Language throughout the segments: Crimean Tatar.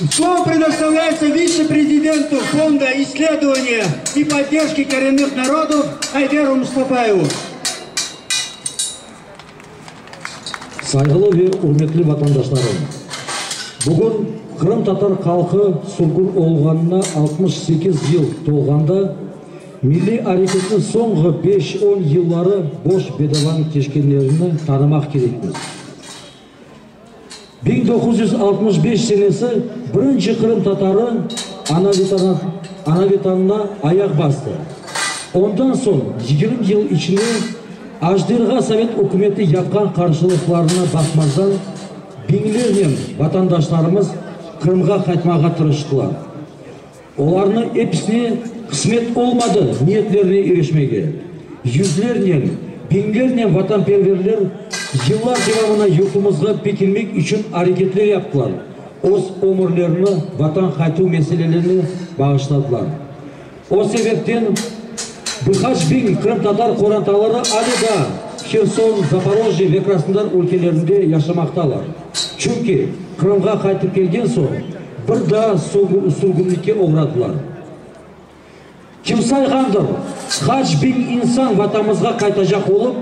Слово предоставляется вице-президенту Фонда исследования и поддержки коренных народов Айдеру Мустафаеву. Sayğılı ve ürmetli vatandaşlarım! Bugün qırımtatar halqı sürgün olğanına 68 yıl tolğanda, milliy areketniñ soñğı beş-on yılları boş-bedavan keçkenlerini tanımaq kerekmiz. 1965 senesi birinci qırımtatarı ana Vetanına ayaq bastı. Ondan soñ 20 yıl içinde ajderğa sovet ükümeti yapqan qarşılıqlarına baqmazdan biñlernen vatandaşlarımız Qırımğa qaytmağa tırıştılar. Olarnı episine qısmet olmadı niyetlerine irişmege. Yüzlernen, biñlernen vatanperverler yıllar devamına yurtumızğa pekinmek içün areketler yaptılar, öz ömürlerini Vatan qaytuv meselelerine bağışladılar. O sebepten bir qaç biñ qırımtatar qorantaları ale daa Herson, Zaporojye ve Krasnodar ülkelerinde yaşamaqtalar. Çünki Qırımğa qaytıp kelgen soñ bir daa sürgünlikke oğradılar. Kim sayğandır, qaç biñ insan Vatanımızğa qaytacaq olıp,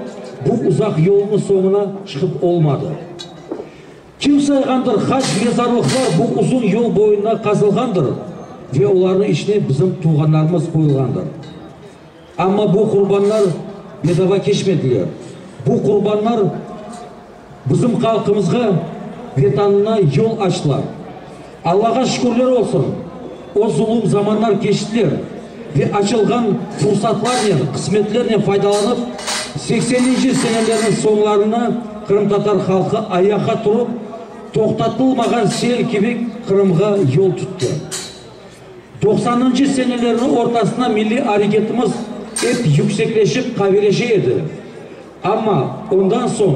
bu uzaq yolnıñ soñuna çıqıp olmadı. Kim sayğandır, qaç mezarlıqlar bu uzun yol boyuna qazılğandır ve olarnıñ içine bizim tuvğanlarımız qoyulğandır. Amma bu qurbanlar bedava keçmediler. Bu qurbanlar bizim halqımızğa Vetanına yol açtılar. Allağa şükürler olsun, o zulum zamanlar keçtiler ve açılğan fursatlarnen, qısmetlernen faydalanıp, sekseninci senelerniñ soñlarına qırımtatar halqı ayaqqa turıp, toqtatılmağan sel kibi Qırımğa yol tuttı. Doqsanıncı senelerniñ ortasında milliy areketimiz ep yüksekleşip qavileşe edi. Amma ondan soñ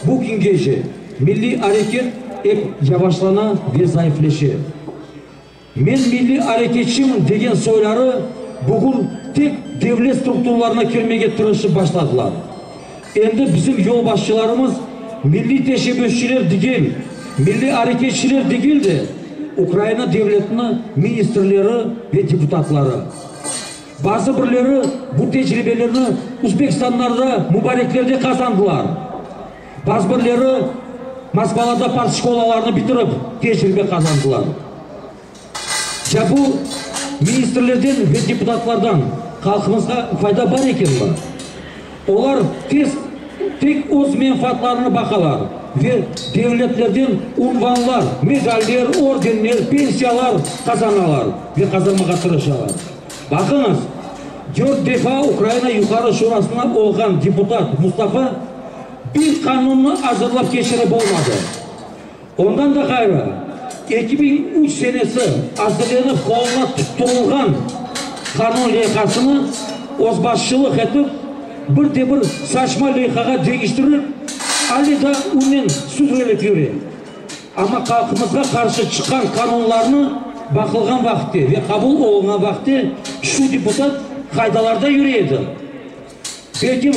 bu küngece milliy areket ep yavaşlana ve zayıfleşe. Men milliy areketçiyim degen soyları bugün tek devlet strukturlarına kirmege tırışıp başladılar. Endi bizim yolbaşçılarımız milliy teşebbüsçiler degil, milliy areketçiler degil de, Ukraina devletiniñ ministrleri ve deputatları. Bazı birleri bu tecribelerni Uzbekistanlarda, mubareklerde qazandılar. Bazı birleri Moskvalarda partşkolalarnı bitirip tecribe qazandılar. Ya bu ministrlerden ve deputatlardan halqımızğa fayda bar ekenmi? Olar tez tek öz menfaatlarını baqalar ve devletlerden unvanlar, medaller, ordenler, pensiyalar qazanalar ve qazanmağa tırışalar. Baqıñız, dört defa Ukraina Yuqarı Şurasına olğan deputat Mustafa bir qanunnı azırlap keçirip olmadı. Ondan da ğayrı, 2003 senesi azırlenip qoluna tutturılğan qanun leyhasını özbaşçılıq etip, bir de bir saçma leyhağa deñiştirip, ale daa onen sürrelip yüre. Amma halqımızğa qarşı çıqqan qanunlarnı baqılğan vaqıtte ve qabul olunğan vaqıtte şu deputat qaydalarda yüre edi? Belkim,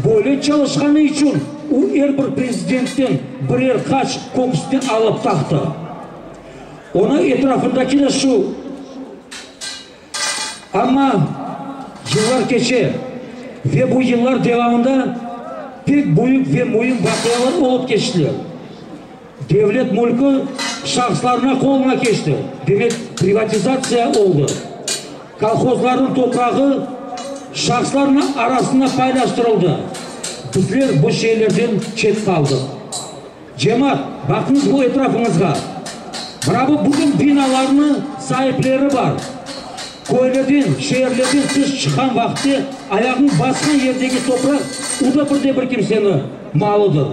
böyle çalışqanı içün o er bir prezidentten birer qaç köküsine alıp taqtı. Onıñ etrafındaki de şu. Amma yıllar keçe ve bu yıllar devamında pek büyük ve müim vaqialar olıp keçtiler. Devlet mülkü şahıslarnıñ qoluna keçti, demek, privatizatsiya oldı. Kolhozlarnıñ toprağı şahıslarnıñ arasında paylaştırıldı. Bizler bu şeylerden çet qaldıq. Cemaat, baqıñız bu etrafıñızğa. Mına bu bütün binalarnıñ saipleri bar. Köylerden, şeerlerden tış çıqqan vaqıtte ayağıñ basqan yerdeki topraq, o da bir de bir kimseniñ malıdır.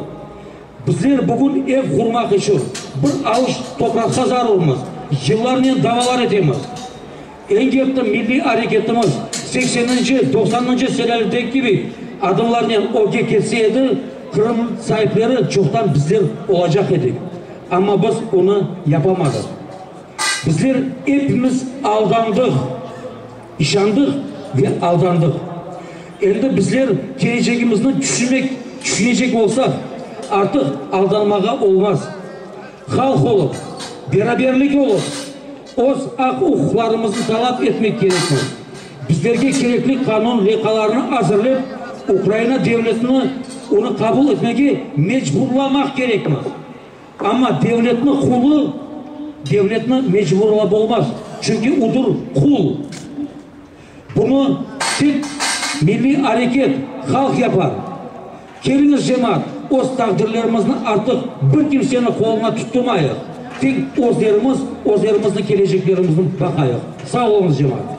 Bizler bugün ev qurmaq içün bir avuç topraqqa zarurmız, yıllarnen davalar etemiz. Eger de milliy areketimiz sekseninci, doqsanıncı senelerdeki kibi adımlarnen ögge ketse edi, Qırım saipleri çoqtan bizler olacaq edik. Amma biz onı yapamadıq. Bizler epimiz aldandıq, işandıq ve aldandıq. Endi bizler kelecegimizni tüşünmek, tüşünecek olsaq, artıq aldanmağa olmaz. Halq olıp. Beraberlik olıp, öz aq-uquqlarımıznı talap etmek kerekmiz. Bizlerge kerekli qanun leyhalarını azırlep, Ukraina devletini onı qabul etmege mecburlamaq kerekmiz. Amma devletni qulu, devletni mecburlap olmaz, çünki udır qul. Bunı tek milliy areket, halq yapar. Keliñiz, cemaat, öz taqdirlerimizni artıq bir kimseniñ qoluna tutturmayıq, tek özlerimiz özlerimizniñ keleceklerimizni baqayıq. Sağ oluñız, cemaat!